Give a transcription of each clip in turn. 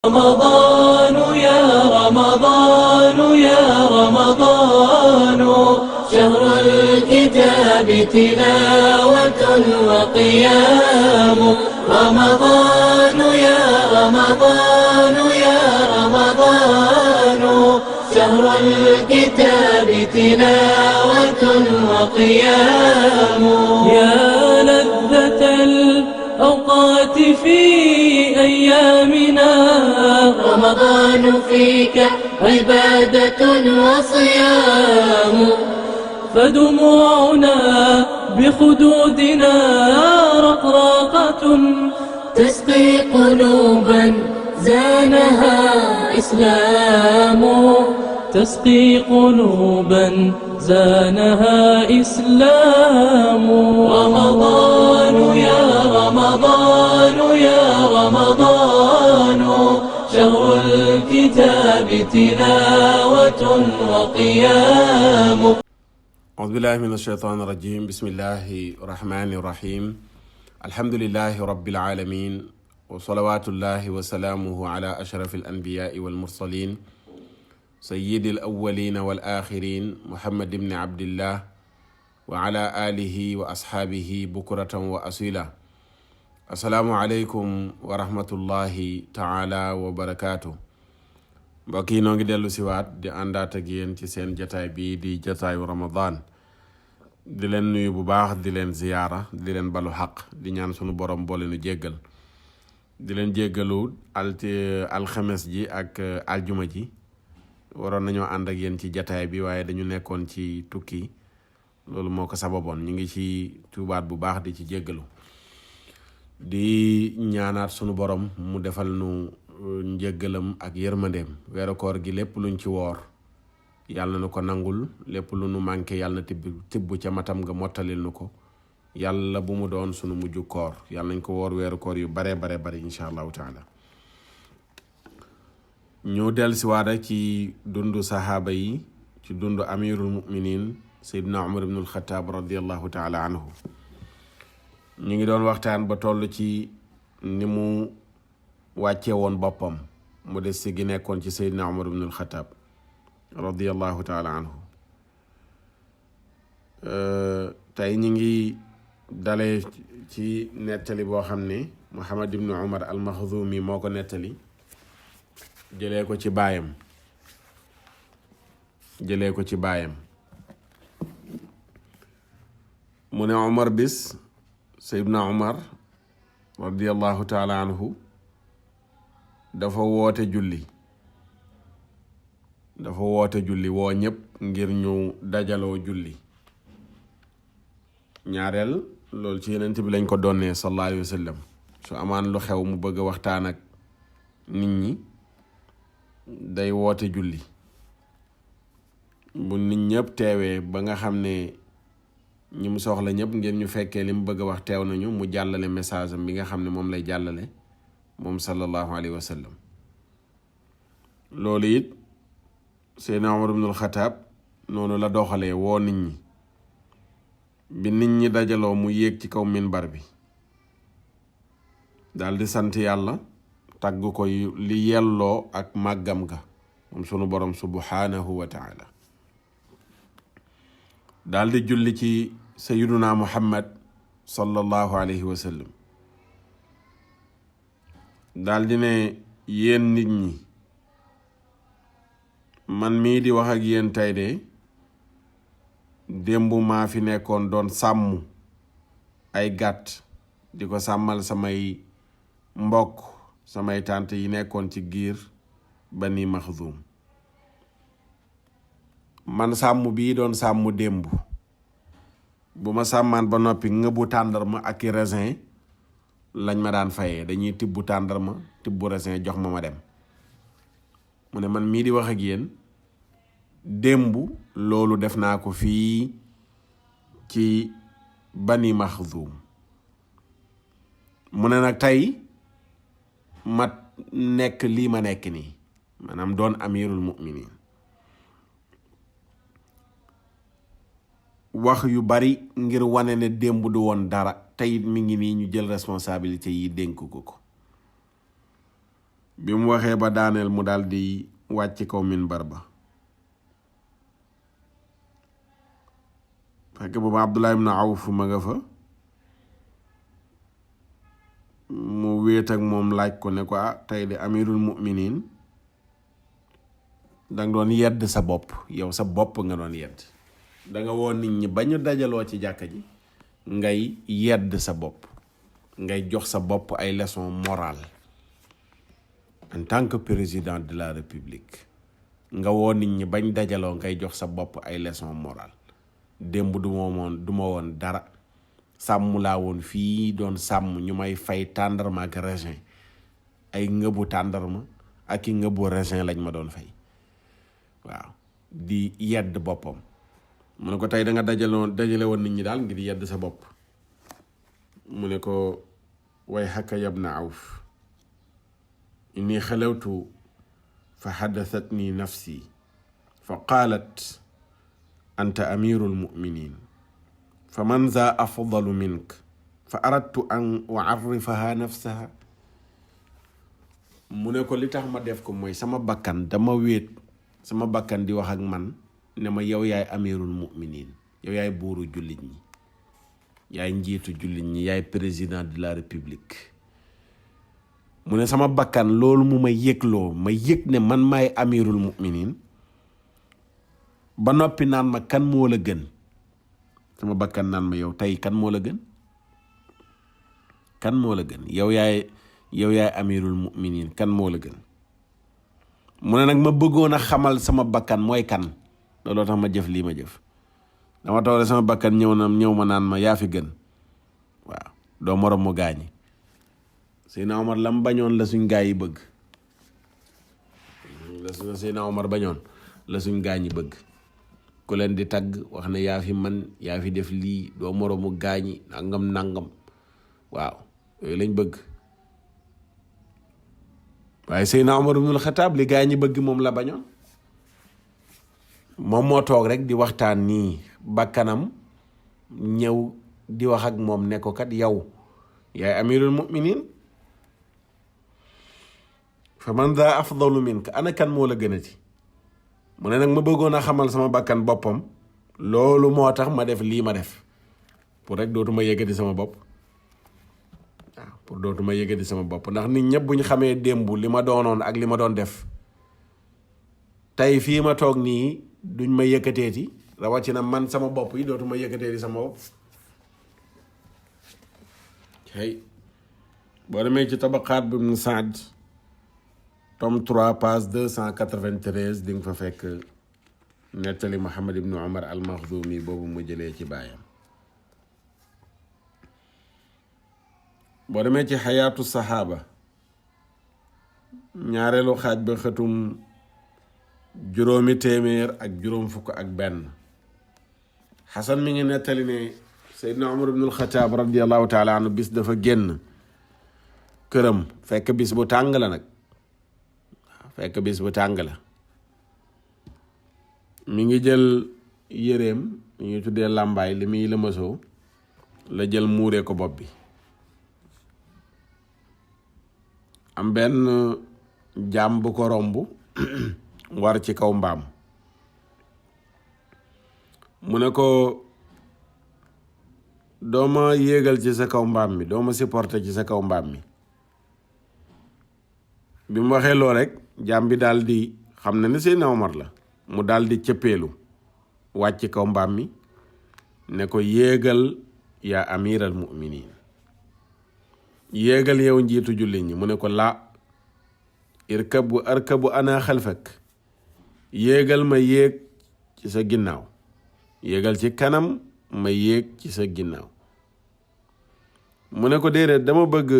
رمضان يا رمضان يا رمضان شهر الكتاب تلاوة وقيام رمضان يا رمضان يا رمضان شهر الكتاب تلاوة وقيام يا لذة الأوقات في أيامنا رمضان فيك عبادة وصيام فدموعنا بخدودنا رقراقة تسقي قلوبا زانها إسلام تسقي قلوبا زانها إسلام رمضان يا رمضان يا رمضان شهر الكتاب تلاوة وقيام. أعوذ بالله من الشيطان الرجيم. بسم الله الرحمن الرحيم. الحمد لله رب العالمين وصلوات الله وسلامه على أشرف الأنبياء والمرسلين سيد الأولين والآخرين محمد بن عبد الله وعلى آله وأصحابه بكرة وأصيلا. السلام عليكم ورحمة الله تعالى وبركاته. mbokk yi noo ngi dellu siwaat di àndaat ak yéen ci seen jataay bii di jataayu Ramadan di leen nuyu bu baax di leen ziyaara di leen balu xaq di ñaan sunu borom boole nu jéggal di leen jéggalu alxames ji ak aljuma ji waroon nañoo ànd ak yéen ci jataay bi waaye dañu nekkoon ci tukki loolu moo ko sababoon ñu ngi ci tuubaat bu baax di ci jéggalu di ñaanaat sunu borom mu defal nu njéggalam ak yërmandeem. weeru koor gi lépp luñ ci woor yàlla na ko nangul, lépp lu nu manqué yàlla na tibb ca matam nga mottalil nu ko. yàlla bu mu doon sunu mujju koor, yàlla nañ ko woor weeru koor yu bare insha allahu taala. ñu del si waada ci dundu sahaaba yi, ci dundu amirul muminin Seydina Umar ibnul Xataab radiallahu taala anhu. ñu ngi doon waxtaan ba toll ci ni mu wàcce woon boppam mu des si gi nekkoon ci Seydina Umar ibnul Xataab radiallahu taala anhu. tey ñu ngi dalee ci nettali boo xam ne Muhammad ibnu Umar al-Maxzumi moo ko nettali jëlee ko ci baayam mu ne Umar bis Seydina Umar radiallahu taala anhu dafa woote julli woo ñëpp ngir ñu dajaloo julli. ñaareel loolu ci yenent bi lañ ko donnee sallallahu alayhi wa sallam. su amaan lu xew mu bëgg a waxtaan ak nit ñi day woote julli bu nit ñëpp teewee ba nga xam ne ñi mu soxla ñëpp ngir ñu fekkee li mu bëgg a wax teew nañu, mu jàllale message am bi nga xam ne moom lay jàllale moom sallallahu alayhi wa sallam. loolu it Seydina Umar ibnul Xataab noonu la doxalee woo nit ñi. bi nit ñi dajaloo mu yéeg ci kaw minbar bi daldi sant yàlla, tagg ko li yelloo ak màggam ga moom sunu borom subhanahu wa taala. daldi julli ci sayyiduna Muhammad sallallahu alayhi wa sallam. daldi ne yéen nit ñi, man mii di wax ak yéen tey de démb maa fi nekkoon doon sàmm ay gàtt di ko sàmmal samay mbokk, samay tànt yi nekkoon ci giir Bani Maxzum. man sàmm bii doon sàmm démb bu ma sàmmaan ba noppi ngëbu tàndarma ak i raisin lañ ma daan fayee. dañuy tibbu tàndarma tibbu raisin jox ma dem. mu ne man mii di wax ak yéen démb loolu def naa ko fii ci Bani Maxzum. mu ne nag tey ma nekk lii ma nekk nii, maanaam doon amirul muminin. wax yu bari ngir wane ne démb du woon dara, tey mi ngi nii ñu jël responsabilité yi dénk ko. bi mu waxee ba daaneel mu daal di wàcc kaw minbar ba. fekk boobu Abdullah ibn Awf ma nga fa, mu wéet ak moom laaj ko ne ko tey de amirul mu'minin danga doon yedd sa bopp, yow sa bopp nga doon yedd. danga woon nit ñi ba ñu dajaloo ci jàkka ji ngay yedd sa bopp, ngay jox sa bopp ay leçons morales en tant que président de la république. nga woon nit ñi bañ dajaloo ngay jox sa bopp ay leçons morales. démb du ma woon dara, sàmm laa woon fii doon sàmm ñu may fay tàndarma ak raisin, ay ngëbu tàndarma ak i ngëbu raisin lañ ma doon fay. waaw, di yedd boppam. mu ne ko tey da nga dajale woon nit ñi daal ngir yedd sa bopp. mu ne ko way haka yabna Awf inni xalawtu fa xaddasatni nafsi fa qaalat anta amirul muminin fa man za afdalu mink fa aradtu an uarrifaha nafsaha. mu ne ko li tax ma def ko mooy sama bakkan dama wéet, sama bakkan di wax ak man ne ma yow yaay amirul muminin, yow yaay buuru jullit ñi, yaay njiitu jullit ñi, yaay président de la république. mu ne sama bakkan loolu mu ma yëgloo, ma yëg ne man maay amirul muminin ba noppi naan ma kan moo la gën. sama bakkan naan ma yow tey kan moo la gën, kan moo la gën, yow yaay amirul muminin, kan moo la gën. mu ne nag ma bëggoon a xamal sama bakkan mooy kan, looloo tax ma jëf lii ma jëf. dama toog sama bakkan ñëw ma naan ma yaa fi gën, waaw doo morom mu gaañi. Seydina Omar lam bañoon la suñ gaa yi bëgg, la Seydina Omar bañoon la suñ gaa ñi bëgg. ku leen di tagg wax ne yaa fi man, yaa fi def lii, doo moromu gaañi, nangam waaw, yooyu lañ bëgg. waaye Seydina Omar ibnul Xataab li gaa ñi bëgg moom la bañoon. moom moo toog rek di waxtaan nii, bakkanam ñëw di wax ak moom ne ko kat yow yaay amirul muminin, fa man daa afdalu minka, ana kan moo la gënati. mu ne nag ma bëggoon a xamal sama bakkan boppam, loolu moo tax ma def lii ma def, pour rek dootuma yëgati sama bopp. waaw, pour dootuma yëgati sama bopp, ndax nit ñëpp bu ñu xamee démb li ma doonoon ak li ma doon def, tey fii ma toog nii duñ ma yëkkateeti, rawatina man sama bopp yi dootuma yëkkateeti sama bopp. hey, boo demee ci tabaqaat bu Ibn Saad tome 3 page 293 di nga fa fekk nettali Muhammad ibnu Umar al-Maxdumi boobu mu jëlee ci baayam. boo demee ci xayaatu saxaaba ñaareelu xaaj ba xëtum 751 Xasan mi ngi nettali ne Seydina Umar ibnul Xataab radiallahu taala anhu bis dafa génn këram, fekk bis bu tàng la nag, fekk bis bu tàng la. mi ngi jël yéreem, mi ngi tuddee làmbaay, li muy lëmasoo la jël muuree ko bopp bi. am benn jaam bu ko romb war ci kaw mbaam. mu ne ko dooma yéegal ci sa kaw mbaam mi, dooma supporter ci sa kaw mbaam mi. bi mu waxee loo rek jaam bi daal di xam na ne Seydina Omar la, mu daal di cëppeelu wàcc kaw mbaam mi ne ko yéegal yaa amiral muminin, yéegal yow njiitu jullit ñi. mu ne ko laa arkabu ana xalfak, yéegal ma yéeg ci sa ginnaaw, yéegal ci kanam ma yéeg ci sa ginnaaw. mu ne ko déedéet dama bëgg,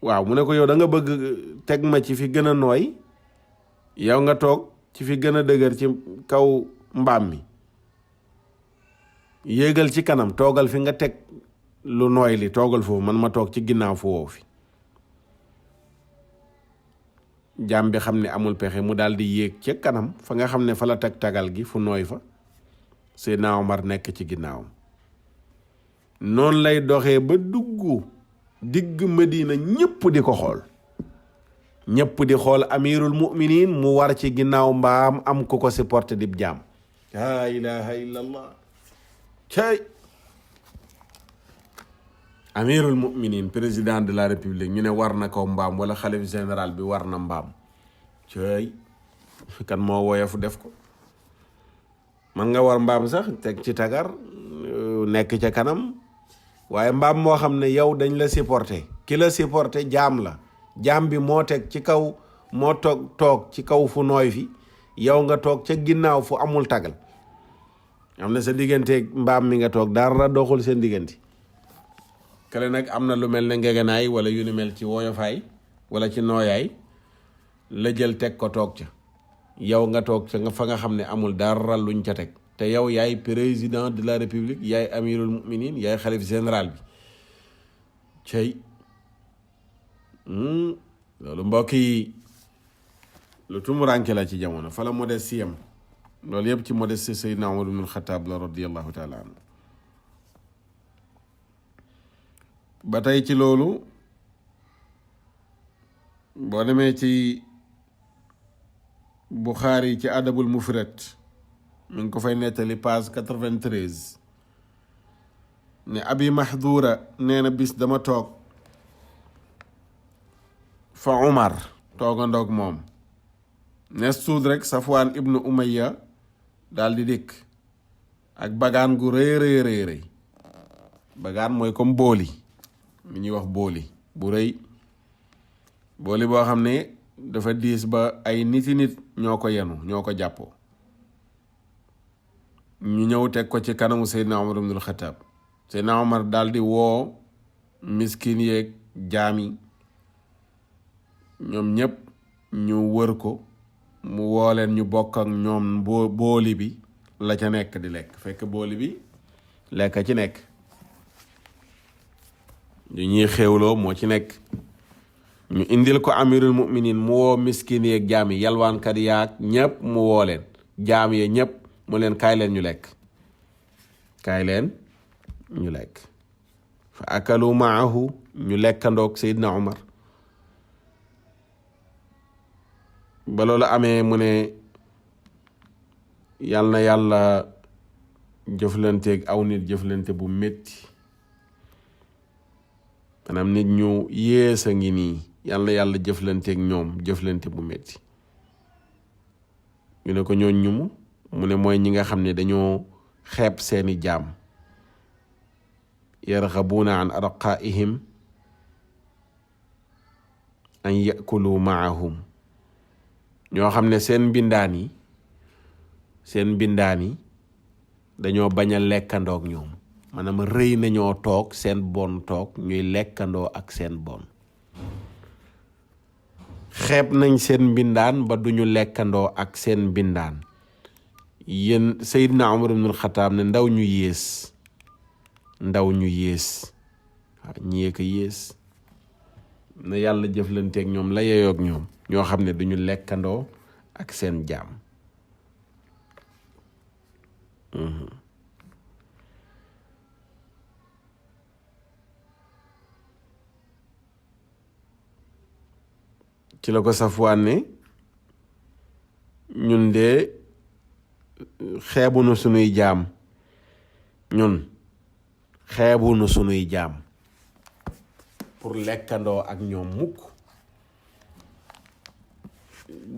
waaw mu ne ko yow da nga bëgg teg ma ci fi gën a nooy, yow nga toog ci fi gën a dëgër ci kaw mbaam mi, yéegal ci kanam, toogal fi nga teg lu nooy li, toogal foofu, man ma toog ci ginnaaw fu wow fi. jaam bi xam ne amul pexe, mu daal di yéeg ca kanam fa nga xam ne fa la teg tagal gi fu nooy fa, Seydina Omar nekk ci ginnaawam. noonu lay doxee ba dugg digg Medina ñëpp di ko xool, ñëpp di xool amirul muminin mu war ci ginnaaw mbaam am ku ko supporté dib jaam. laa ilaha illa allah. cay amirul muminin président de la république ñu ne war na kaw mbaam, wala xalif général bi war na mbaam. cay kan moo woyofu def ko. man nga war mbaam sax teg ci tagar nekk ca kanam, waaye mbaam moo xam ne yow dañ la supporté, ki la supporté jaam la, jaam bi moo teg ci kaw, moo toog ci kaw fu nooy fi, yow nga toog ca ginnaaw fu amul tagal. am na sa diggante mbaam mi nga toog dara doxul seen diggante. kale nag am na lu mel ne ngegenaay wala yu ni mel ci woyofaay wala ci nooyaay, la jël teg ko toog ca, yow nga toog ca nga fa nga xam ne amul dara luñ ca teg, te yow yaay président de la république, yaay amirul muminin, yaay xalif général bi. cey loolu mbokk yi lu tumuranke la ci jamono. fa la modestie yam. loolu yëpp ci modestie Seydina Umar ibn al-Khattab la radiyallahu taala anhu. ba tey ci loolu boo demee ci Bukhari ci adabul mufrad mi ngi ko fay nettali page 93 ne abi mahdura nee na bis dama toog fa Umar toogandoog moom, nes tuut rek Safwaan ibnu Umayya daal di dikk ak bagaan gu rëy. bagaan mooy comme booli mi ñuy wax booli bu rëy, booli boo xam ne dafa diis ba ay niti nit ñoo ko yenu, ñoo ko jàppoo. ñu ñëw teg ko ci kanamu Seydina Umar ibnul Xattaab. Seydina Umar daal di woo miskin yeeg jaami, ñoom ñëpp ñu wër ko, mu woo leen ñu bokk ak ñoom booli bi la ca nekk di lekk, fekk booli bi lekk ci nekk, ñu ñuy xéewloo moo ci nekk. ñu indil ko amirul muminin, mu woo miskin yeeg jaam yi, yalwaankat yaag ñëpp mu woo leen, jaam yee ñëpp mu leen kaay leen ñu lekk, kaay leen ñu lekk. fa akalu maahu, ñu lekkandoog Seydina Umar. ba loolu amee mu ne yal na yàlla jëflanteeg aw nit jëflante bu métti, maanaam nit ñu yées a ngi nii, yal na yàlla jëflanteeg ñoom jëflante bu métti. ñu ne ko ñooñ ñumu, mu ne mooy ñi nga xam ne dañoo xeeb seeni jaam, yarxabuuna an arqaihim an yakulu maahum, ñoo xam ne seen mbindaan yi dañoo bañ a lekkandoog ñoom, maanaam rëy nañoo toog seen bon toog ñuy lekkandoo ak seen bon. xeeb nañ seen mbindaan ba duñu lekkandoo ak seen mbindaan. yéen Seydina Umar ibnul Xattaab ne ndaw ñu yées waaw ñi ko yées na yàlla jëflanteeg ñoom la yeyoog ñoom, ñoo xam ne duñu lekkandoo ak seen jaam. ci la ko Safwaan ne ñun de xeebunu sunuy jaam, ñun xeebunu sunuy jaam pour lekkandoo ak ñoom mukk.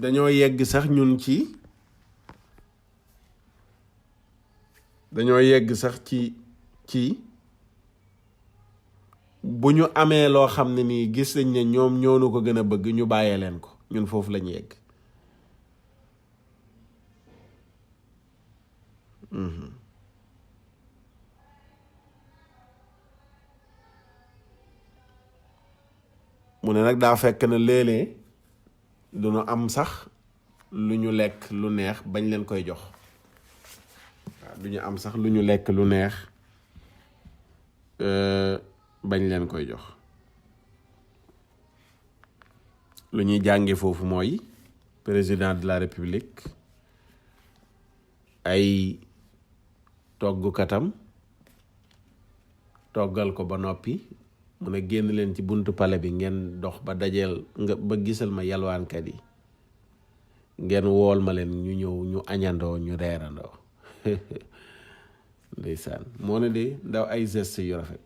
dañoo yegg sax ñun ci bu ñu amee loo xam ne nii gis nañ ne ñoom ñoonu ko gën a bëgg, ñu bàyyee leen ko. ñun foofu lañu yegg. mu ne nag daa fekk na léeg-léeg du ñu am sax lu ñu lekk lu neex bañ leen koy jox. waaw du ñu am sax lu ñu lekk lu neex bañ leen koy jox. lu ñuy jànge foofu mooy président de la république ay toggukatam toggal ko ba noppi mu ne génn leen ci buntu pale bi ngeen dox ba dajeel nga ba gisal ma yalwaankat yi ngeen wool ma leen ñu ñëw ñu añandoo ñu reerandoo ndeysaan moo ne de ndaw ay geste yu rafet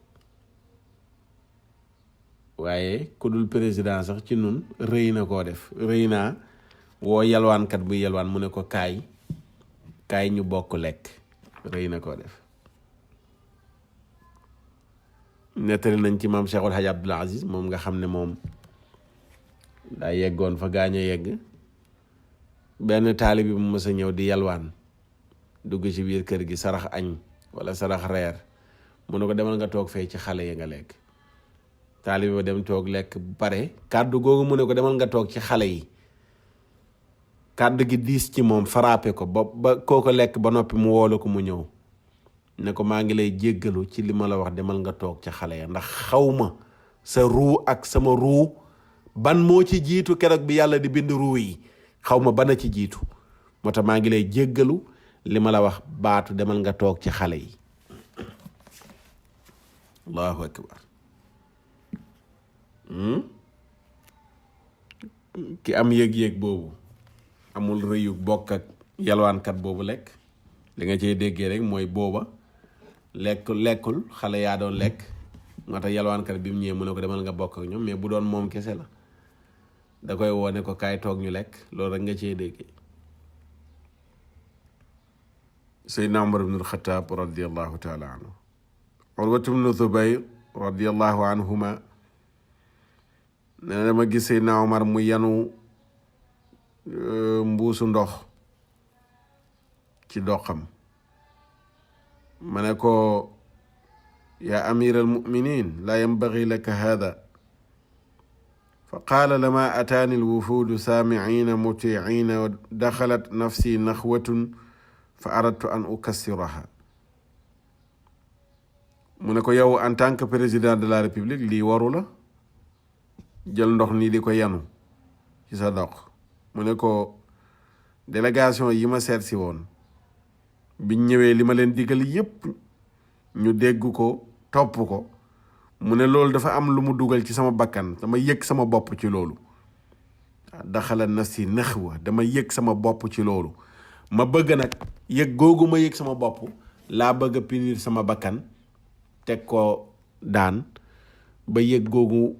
waaye ku dul président sax ci nun rëy na koo def rëy naa woo yalwaankat bu yalwaan mu ne ko kaay ñu bokk lekk rëy na koo def. nettali nañ ci maam Cheikhul Hadj Abdoul Aziz moom nga xam ne moom daa yeggoon fa gaañ a yegg benn taalibe bi mu mës a ñëw di yalwaan dugg ci biir kër gi sarax añ wala sarax reer mu ne ko demal nga toog fee ci xale yi nga lekk. taalibe ba dem toog lekk bu pare kàddu googu mu ne ko demal nga toog ci xale yi kàddu gi diis ci moom frappé ko ba kooko lekk ba noppi mu woolu ko mu ñëw ne ko maa ngi lay jéggalu ci li ma la wax demal nga toog ca xale ya ndax xawma sa ruu ak sama ruu ban moo ci jiitu keroog bi yàlla di bind ruu yi xawma bana ci jiitu moo tax maa ngi lay jéggalu li ma la wax baatu demal nga toog ci xale yi. allahu akbar. ki am yëg-yëg boobu amul rëyu bokk ak yalwaankat boobu lekk li nga cey déggee rek mooy booba lekkul xale yaa doon lekk moo tax yalwaankat bi mu ñëwee mu ne ko demal nga bokk ak ñoom mais bu doon moom kese la da koy woone ko kaay toog ñu lekk loolu rek nga cey déggee. Seydina Umar ibnul Xattaab radiallahu taala anhu, Urwatu ibnu Zubayr radiallahu anhuma nee na dama gis Seydina Umar mu yanu mbuusu ndox ci doxam ma ne ko yaa amira almuminin laa yanbagi laka hada fa qaala lama ataani alwufuudu saamiciina mutiiciina wa daxalat nafsi naxwatun fa aradtu an ukassiraha. mu ne ko yow en tant que président de la république lii waru la jël ndox nii di ko yanu ci sa dox. mu ne ko délégation yi ma seet si woon biñ ñëwee li ma leen digal yépp ñu dégg ko topp ko mu ne loolu dafa am lu mu dugal ci sama bakkan dama yëg sama bopp ci loolu. daxala nafsi naxwa dama yëg sama bopp ci loolu ma bëgg nag yëg googu ma yëg sama bopp laa bëgg a punir sama bakkan teg ko daan ba yëg googu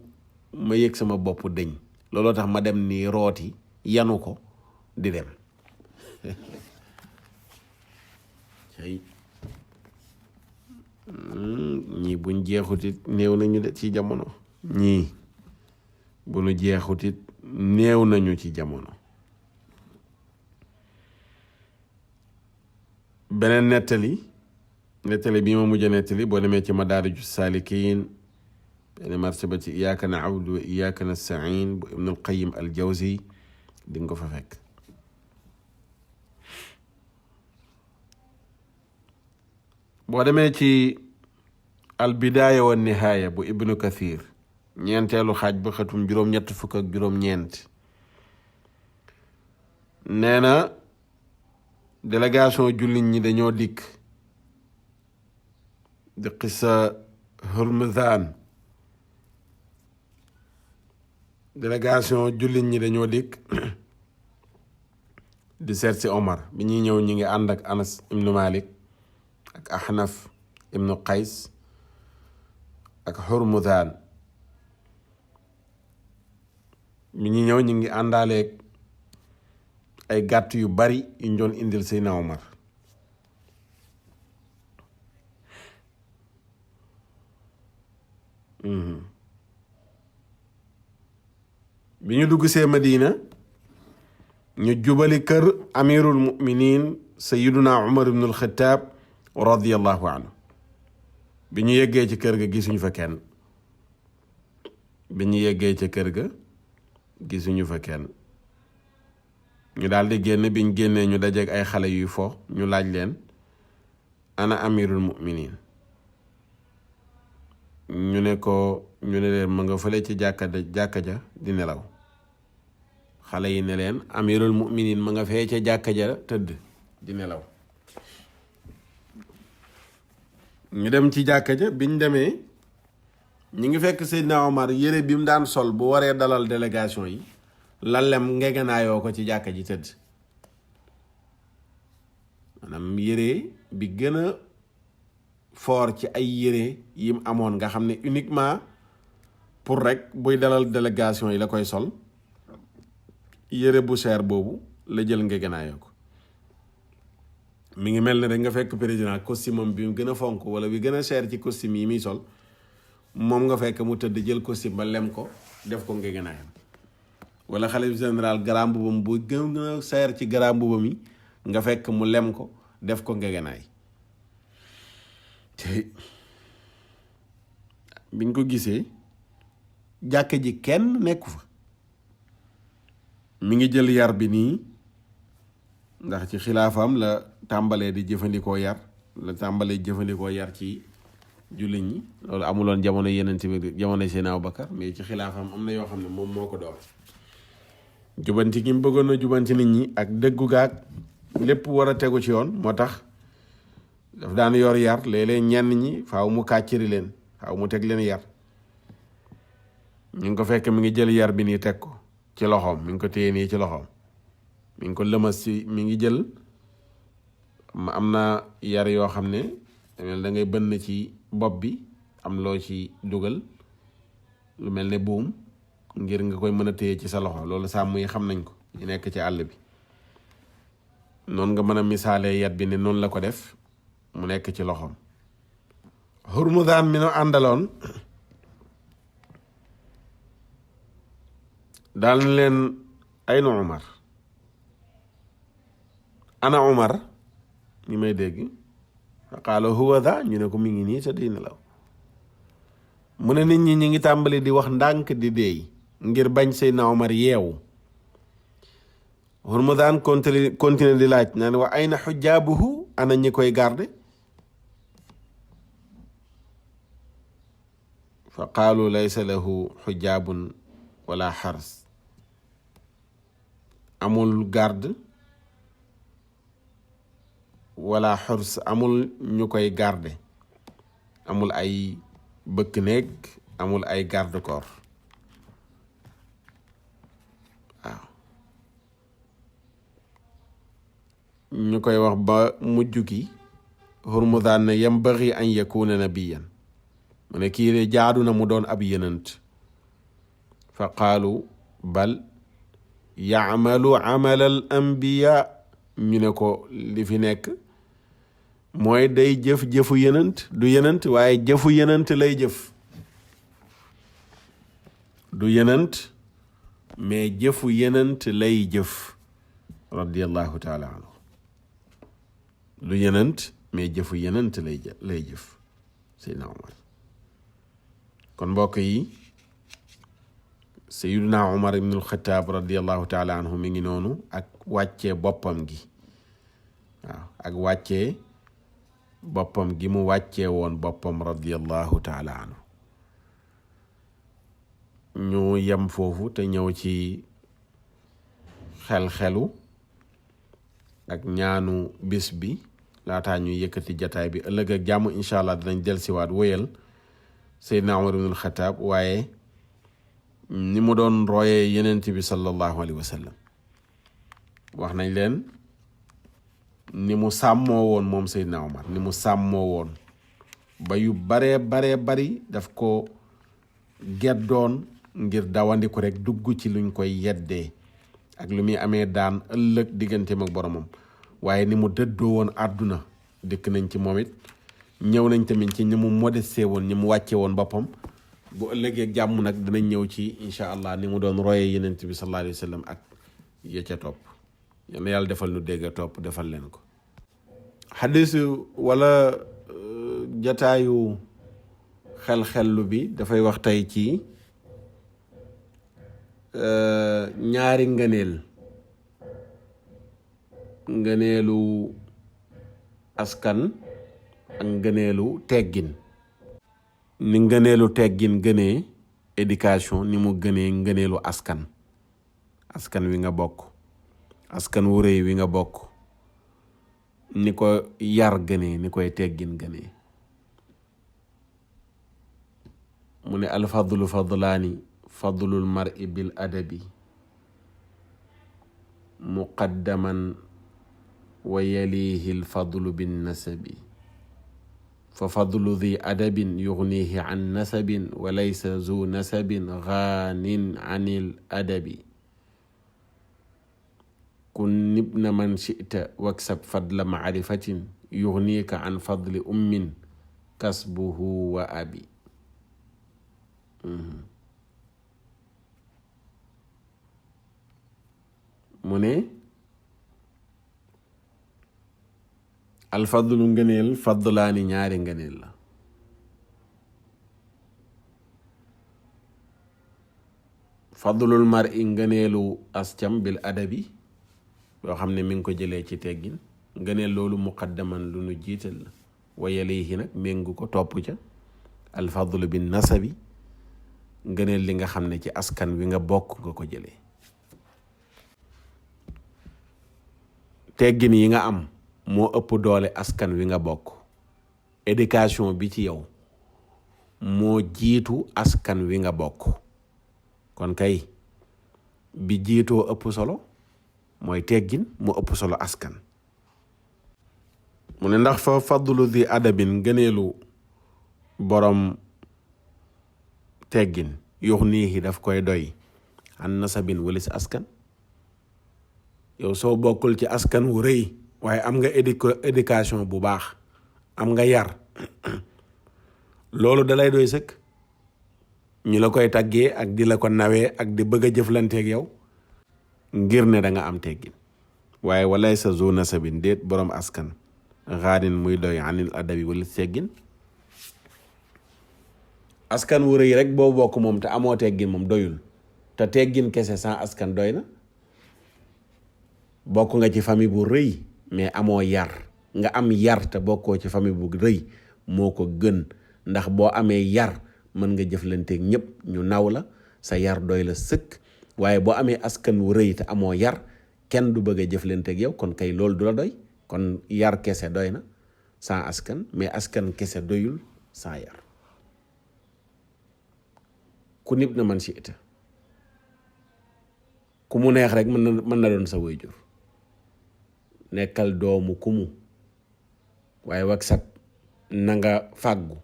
ma yëg sama bopp dëñ looloo tax ma dem nii rooti yanu ko di dem. ñii buñ jeexutit néew nañu de ci jamono ñii bu nu jeexutit néew nañu ci jamono. beneen nettali bi ma mujj a nettali boo demee ci madaariju saalikiin benn martaba ci iyaaka na'budu wa iyaaka nasta'iin bu ibnul qayyim al jawzi di nga ko fa fekk. boo demee ci al bidaaya wa nihaaya bu ibnu kathir ñeenteelu xaaj ba xatum juróom-ñett fukk ak juróom-ñeent nee na délégation jullit ñi dañoo dikk di qissa Hurmuzan. délégation jullit ñi dañoo dikk di seet si Omar bi ñuy ñëw ñi ngi ànd ak Anas ibnu Malik ak Ahnaf ibnu Qays ak Hurmuzan. bi ñuy ñëw ñi ngi àndaaleeg ay gàtt yu bari yu ñu doon indil Seydina Omar. bi ñu dugg see Madina ñu jubali kër amirul muminin sayiduna Umar ibnul Xattaab radiallahu anhu. bi ñu yeggee ci kër ga gisuñu fa kenn. gisuñu fa kenn ñu daal di génn biñ génnee ñu dajeeg ay xale yuy fo ñu laaj leen ana amirul muminin ñu ne leen ma nga fële ci jàkka ja di nelaw. xale yi ne leen amirul muminin ma nga fee ca jàkka ja tëdd di nelaw. ñu dem ci jàkka ja biñ demee ñi ngi fekk Seydina Omar yére bi mu daan sol bu waree dalal délégation yi la lem ngegenaayoo ko ci jàkka ji tëdd. maanaam yére bi gën a fort ci ay yére yim amoon nga xam ne uniquement pour rek buy dalal délégation yi la koy sol, yére bu cher boobu la jël ngegenaayoo ko. mi ngi mel ne rek nga fekk président costume bi mu gën a fonk wala bi gën a cher ci costume yi muy sol moom nga fekk mu tëdd jël costume ba lem ko def ko ngegenaayam. wala xalifa général grand boubam bu gën a cher ci grand boubam yi nga fekk mu lem ko def ko ngegenaay. te biñ ko gisee jàkka ji kenn nekku fa, mi ngi jël yar bi nii, ndax ci xilaafam la tàmbalee di jëfandikoo yar, la tàmbalee jëfandikoo yar ci jullit ñi. loolu amuloon jamono yeneen bi, jamono Seydina Abubakar, mais ci xilaafam am na yoo xam ne moom moo ko door. jubanti gi mu bëggoon a jubanti nit ñi ak dëggu gaag lépp war a tegu ci yoon, moo tax daf daan yor yar. léeg-léeg ñenn ñi faaw mu kàcciri leen, faaw mu teg leen yar. ñu ngi ko fekk mi ngi jël yar bi nii teg ko ci loxoom, mi ngi ko téye nii ci loxoom, mi ngi ko lëmas ci, mi ngi jël, am na yar yoo xam ne da ngay bënn ci bopp bi, am loo ci dugal lu mel ne buum ngir nga koy mën a téye ci sa loxo. loolu sàmm yi xam nañ ko, ñu nekk ci àll bi. noonu nga mën a misaalee yat bi ne noonu la ko def, mu nekk ci loxoom. Hurmuzaan mi nu àndaloon daal na leen ayna Umar, ana Umar, ñi may dégg. fa qaala huwa dha, ñu ne ko mi ngi nii sa diina law. mu ne nit ñi ñi ngi tàmbali di wax ndànk di deey ngir bañ Seydina Umar yeewu. Hurmuzaan continue di laaj naan wa ayna xujjaabuhu, ana ñi koy garde. fa qaalu laysa lahu xujjaabun wala xars, amul garde wala xurs, amul ñu koy garde, amul ay bëkk néeg, amul ay garde corps. waaw ñu koy wax ba mujj gi Hurmuzaan ne yambagi an yakuna nabiyan, mu ne kii de jaadu na mu doon ab yenant. fa qaalu bal yaamalu amala al anbiya, ñu ne ko li fi nekk mooy day jëf jëfu yenant, du yenant waaye jëfu yenant lay jëf. du yenant mais jëfu yenant lay jëf, radiyallahu taala anhu. du yenant mais jëfu yenant lay jëf Seydina Omar. kon mbokk yi, Seydina Omar ibnul Xataab radiyallahu taala anhu mi ngi noonu ak wàccee boppam gi. waaw ak wàccee boppam gi mu wàccee woon boppam radiyallahu taala anhu. ñu yem foofu te ñëw ci xel-xelu ak ñaanu bis bi laataa ñuy yëkkati jataay bi. ëllëg ak jàmm incha allah dinañ dellusiwaat wéyal Seydina Omar ibnul Xataab, waaye ni mu doon royee yenent bi sallallahu alayhi wa sallam. wax nañ leen ni mu sàmmoo woon moom Seydina Omar, ni mu sàmmoo woon ba yu baree bari daf ko geddoon ngir dawandiku rek dugg ci luñ koy yeddee ak lu muy amee daan ëllëg digganteem ak boromam. waaye ni mu dëddoo woon àdduna dëkk nañ ci moom it. ñëw nañ tamit ci ñi mu modesté woon, ñi mu wàcce woon boppam. bu ëllëgee jàmm nag dinañ ñëw ci incha allah ni mu doon royee yenent bi sallallahu alayhi wa sallam ak ya ca topp. yal na yàlla defal nu dégg topp, defal leen ko. xadisu wala jataayu xel-xellu bi dafay wax tey ci ñaari ngëneelu askan ak ngëneelu teggin. ni ngëneelu teggin gënee éducation, ni mu gënee ngëneelu askan wi nga bokk, askan wu rëy wi nga bokk, ni ko yar gënee, ni koy teggin gënee. mu ne alfadlu fadlaani fadlul mar'i bil adabi muqaddaman wa yalihi alfadlu bin nasabi fa fadlu di adabin yugnihi an nasabin wa laysa zu nasabin gaanin anil adabi kun ibna man shi'ta waksab fadla maarifatin yugnika an fadli ummin kasbuhu wa abi. mu ne alfadlu ngëneel fadlaani ñaari ngëneel la. fadlul mar'i ngëneelu ascam bil adabi yoo xam ne mi ngi ko jëlee ci teggin ngëneel loolu muqaddaman lu nu jiital la wa yalihi nag méngu ko topp ca alfadlu bin nasabi ngëneel li nga xam ne ci askan wi nga bokk nga ko jëlee. teggin yi nga am moo ëpp doole askan wi nga bokk. éducation bi ci yow moo jiitu askan wi nga bokk. kon kay bi jiitoo ëpp solo mooy teggin moo ëpp solo askan. mu ne ndax fa fadlu di adabin gëneelu borom teggin yox niixi daf koy doy an nasabin walis askan. yow soo bokkul ci askan wu rëy waaye am nga éducation bu baax am nga yar loolu dalay doy sëkk. ñu la koy taggee ak di la ko nawee ak di bëgg a jëflanteeg yow ngir ne da nga am teggin. waaye walay sa zo nasabin déet borom askan xaanin muy doy anil adabi wala teggin. askan wu rëy rek boo bokk moom te amoo teggin moom doyul te teggin kese sans askan doy na. bokk nga ci famille bu rëy mais amoo yar nga am yar te bokkoo ci famille bu rëy moo ko gën ndax boo amee yar mën nga jëflanteeg ñëpp ñu naw la sa yar doy la sëkk. waaye boo amee askan wu rëy te amoo yar kenn du bëgg a jëflanteeg yow kon kay loolu du la doy. kon yar kese doy na sans askan mais askan kese doyul sans yar. ku nib na man si ita ku mu neex rek mën na doon sa waajur nekkal doomu kumu waaye waksab na nga fàggu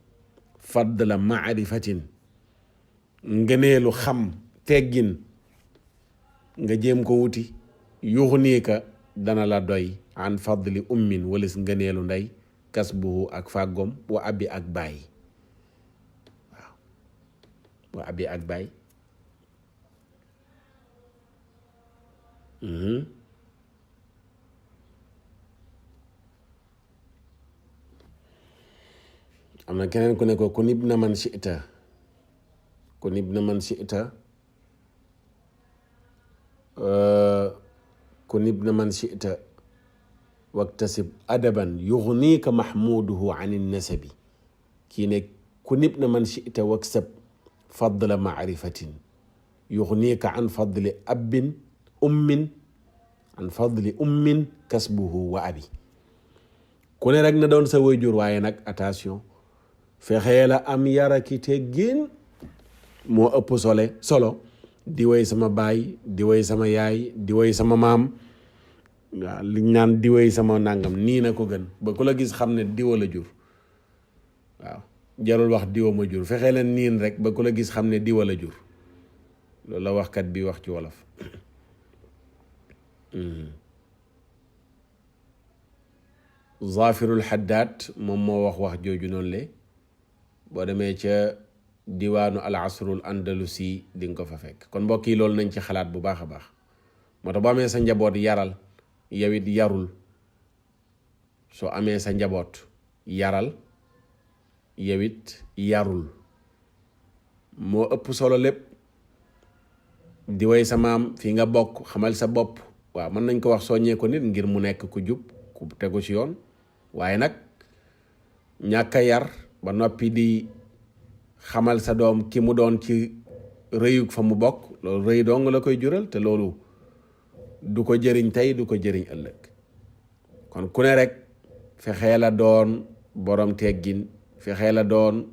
fadla maarifatin ngëneelu xam teggin nga jéem ko wuti yuxniika dana la doy an fadli ummin walis ngëneelu ndey kasbuhu ak fàggoom wa abi ak baay. waaw wa abi ak baay. am na keneen ku ne ko kun ibna man shi'ta kun ibna man shi'ta kun ibna man shi'ta waktasib adaban yughnika mahmuduhu anin nasabi. kii ne kun ibna man shi'ta waksab fadla maarifatin yughnika an fadli abin ummin an fadli ummin kasbuhu wa abi. ku ne rek na doon sa waajur waaye nag attention fexee la am yaraki teggin moo ëpp solo di woy sama baay di woy sama yaay di woy sama maam. waaw liñ naan di woy sama nangam nii na ko gën ba ku la gis xam ne diwa la jur. waaw jarul wax diwa ma jur fexee leen niin rek ba ku la gis xam ne diwa la jur. loolu la waxkat bi wax ci wolof. Zaafirul Haddaad moom moo wax jooju noonu le boo demee ca diwaanu al asrul andalusi di nga ko fa fekk. kon mbokk yi loolu nañ ci xalaat bu baax a baax moo tax boo amee sa njaboot yaral yow it yarul. soo amee sa njaboot yaral yow it yarul moo ëpp solo lépp. di way sa maam fii nga bokk xamal sa bopp. waaw mën nañ ko wax soññee ko nit ngir mu nekk ku jub ku tegu ci yoon waaye nag ñàkk a yar ba noppi di xamal sa doom ki mu doon ci rëyug fa mu bokk loolu rëy dong la koy jural te loolu du ko jëriñ tey du ko jëriñ ëllëg. kon ku ne rek fexee la doon borom teggin fexee la doon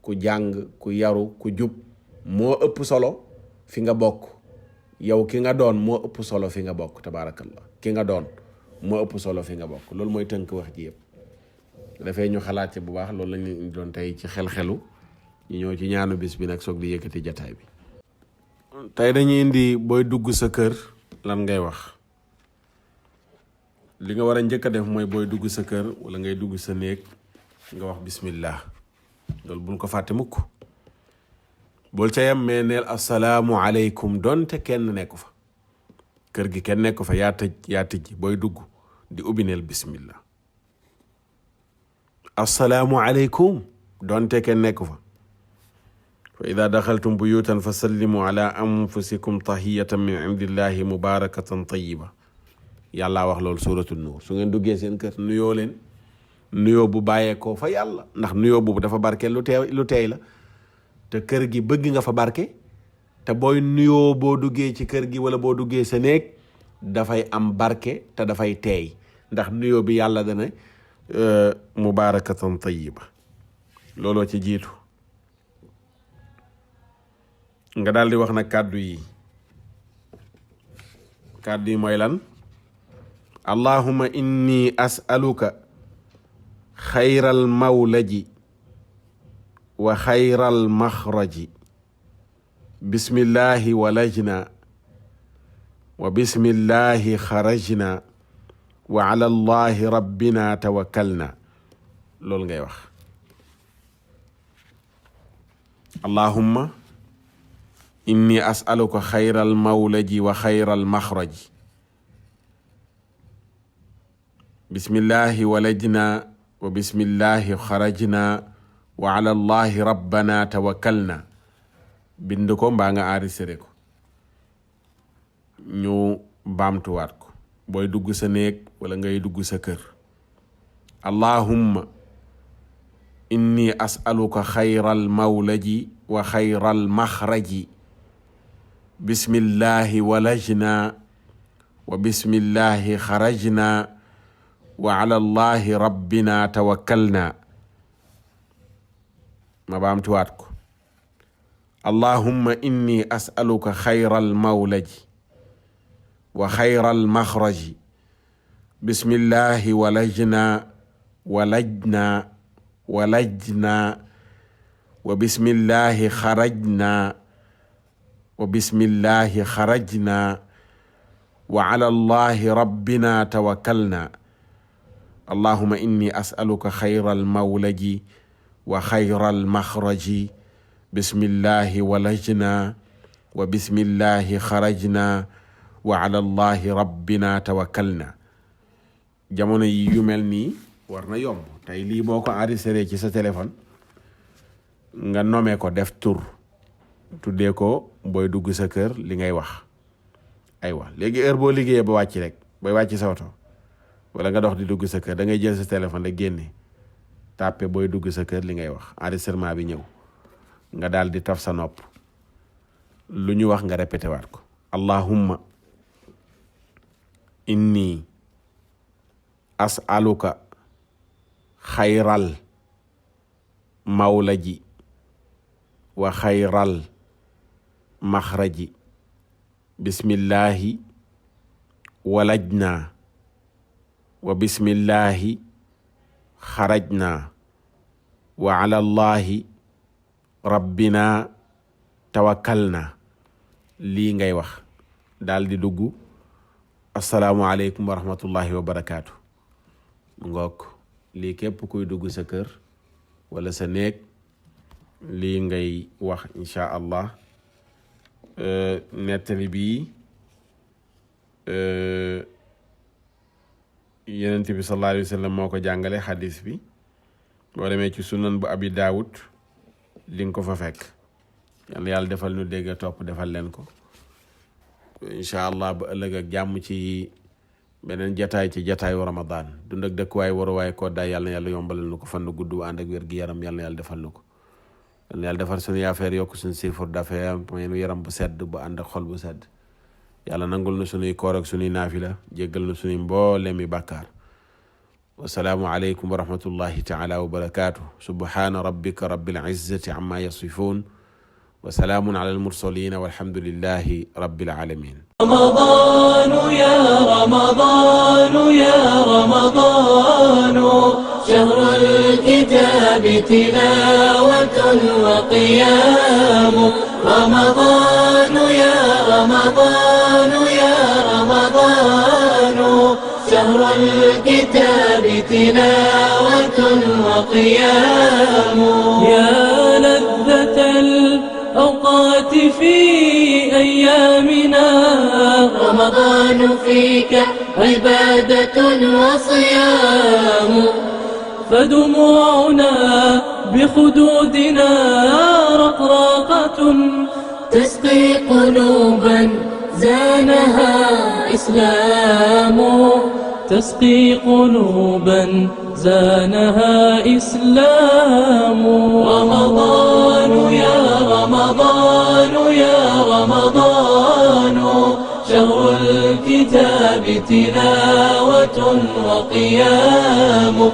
ku jàng ku yaru ku jub moo ëpp solo fi nga bokk. yow ki nga doon moo ëpp solo fi nga bokk. tabaarakallah ki nga doon moo ëpp solo fi nga bokk. loolu mooy tënk wax ji yëpp. dafay ñu xalaat ci bu baax loolu lañu indi doon tey ci xel-xelu ñu ñëw ci ñaanu bis bi nag soog di yëkkati jataay bi. tey dañuy indi booy dugg sa kër lan ngay wax. li nga war a njëkk a def mooy booy dugg sa kër wala ngay dugg sa néeg nga wax bismillah. loolu bul ko fàtte mukk. bul ca yam mais neel assalaamu aleykum donte kenn nekku fa. kër gi kenn nekku fa yaa tëj booy dugg di ubbi neel bismillah. assalaamu aleykum donte kenn nekku fa. fa ida daxaltum buyutan fa sallimu ala anfusikum tahiyatan min indillahi mubarakatan tayiba. yàlla wax loolu suratul nuur. su ngeen duggee seen kër nuyoo leen nuyoo bu bàyyeekoo fa yàlla, ndax nuyoo boobu dafa barke lu teey la. te kër gi bëgg nga fa barke. te booy nuyoo boo duggee ci kër gi wala boo duggee sa néeg dafay am barke te dafay teey, ndax nuyoo bi yàlla dana mubarakatan tayiba. looloo ci jiitu. nga daal di wax nag kàddu yi mooy lan. allahumma inni as'aluka xayral mawlaji wa xayral maxraji bismillahi walajna wa bismillahi xarajna wa ala allahi rabbina tawakkalna. loolu ngay wax. allahumma inni as'aluka xayral mawlaji wa xayral maxraji bismillahi walajna wa bismillahi xarajna wa ala allahi rabbana tawakkalna. bind ko mbaa nga enregistré ko. ñu baamtuwaat ko booy dugg sa néeg wala ngay dugg sa kër. allahumma inni as'aluka xayral mawlaji wa xayral maxraji bismillahi walajna wa bismillahi xarajna wa ala allahi rabbina tawakkalna. ma baamtuwaat ko. allahumma inni as'aluka xayral mawlaji wa xayral maxraji bismillahi walajna wa bismillahi xarajna wa bismillahi xarajna wa ala allahi rabbina tawakkalna. allahumma inni as'aluka xayral mawlaji wa xayral maxraji bismillahi walajna wa bismillahi xarajna wa ala allahi rabbina tawakkalna. jamono yi yu mel nii war na yomb. tey lii boo ko enregistré ci sa téléphone nga nomee ko def tur tuddee ko booy dugg sa kër li ngay wax. aywa léegi heure boo liggéeyee ba wàcc rek booy wàcc sa oto wala nga dox di dugg sa kër da ngay jël sa téléphone rek génne tàppe booy dugg sa kër li ngay wax. enregistrement bi ñëw nga daal di taf sa nopp lu ñu wax nga répété waat ko. allahumma inni as'aluka xayral mawlaji wa xayral maxraji bismillahi walajna wa bismillahi xarajna wa ala allahi rabbina tawakkalna. lii ngay wax daal di dugg. asalaamualeykum wa rahmatullahi wa barakaatu. ngook lii képp kuy dugg sa kër wala sa néeg lii ngay wax insha allah. nettali bii Yonent bi sallallahu alayhi wa sallam moo ko jàngale. xadis bi boo demee ci sunan bu abi daawud li nga ko fa fekk. yàlla defal ñu dégg topp defal leen ko insha allah ba ëllëg ak jàmm ci beneen jataay ci jataayu ramadan. dund ak dëkk waay waruwaay ko daay yàlla na yàlla yombalal nu ko fan nu gudd ànd ak wér gi yaram yàlla na yàlla defal nu ko. yàlla na yàlla defar suñu affaire yokk suñu chiffre d'affaires may nu yaram bu sedd bu ànd ak xol bu sedd. yàlla nangul nu suñuy koor ak suñuy naafila jéggal nu suñuy mboolemi bàkkaar. wasalaamu aleykum wa rahmatullahi taala wa barakatuh. subhana rabbika rabbil izzati amma yasifun wa salaamun ala almursalin walhamdulillahi rabbil alamin. رمضان يا رمضان يا رمضان شهر الكتاب تلاوة وقيام. رمضان يا رمضان يا رمضان شهر الكتاب تلاوة وقيام. يا لذة الأوقات في أيامنا رمضان فيك عبادة وصيام. فدموعنا بخدودنا رقراقة تسقي قلوبا زانها إسلام. تسقي قلوبا زانها إسلام. رمضان يا رمضان يا رمضان شهر الكتاب تلاوة وقيام.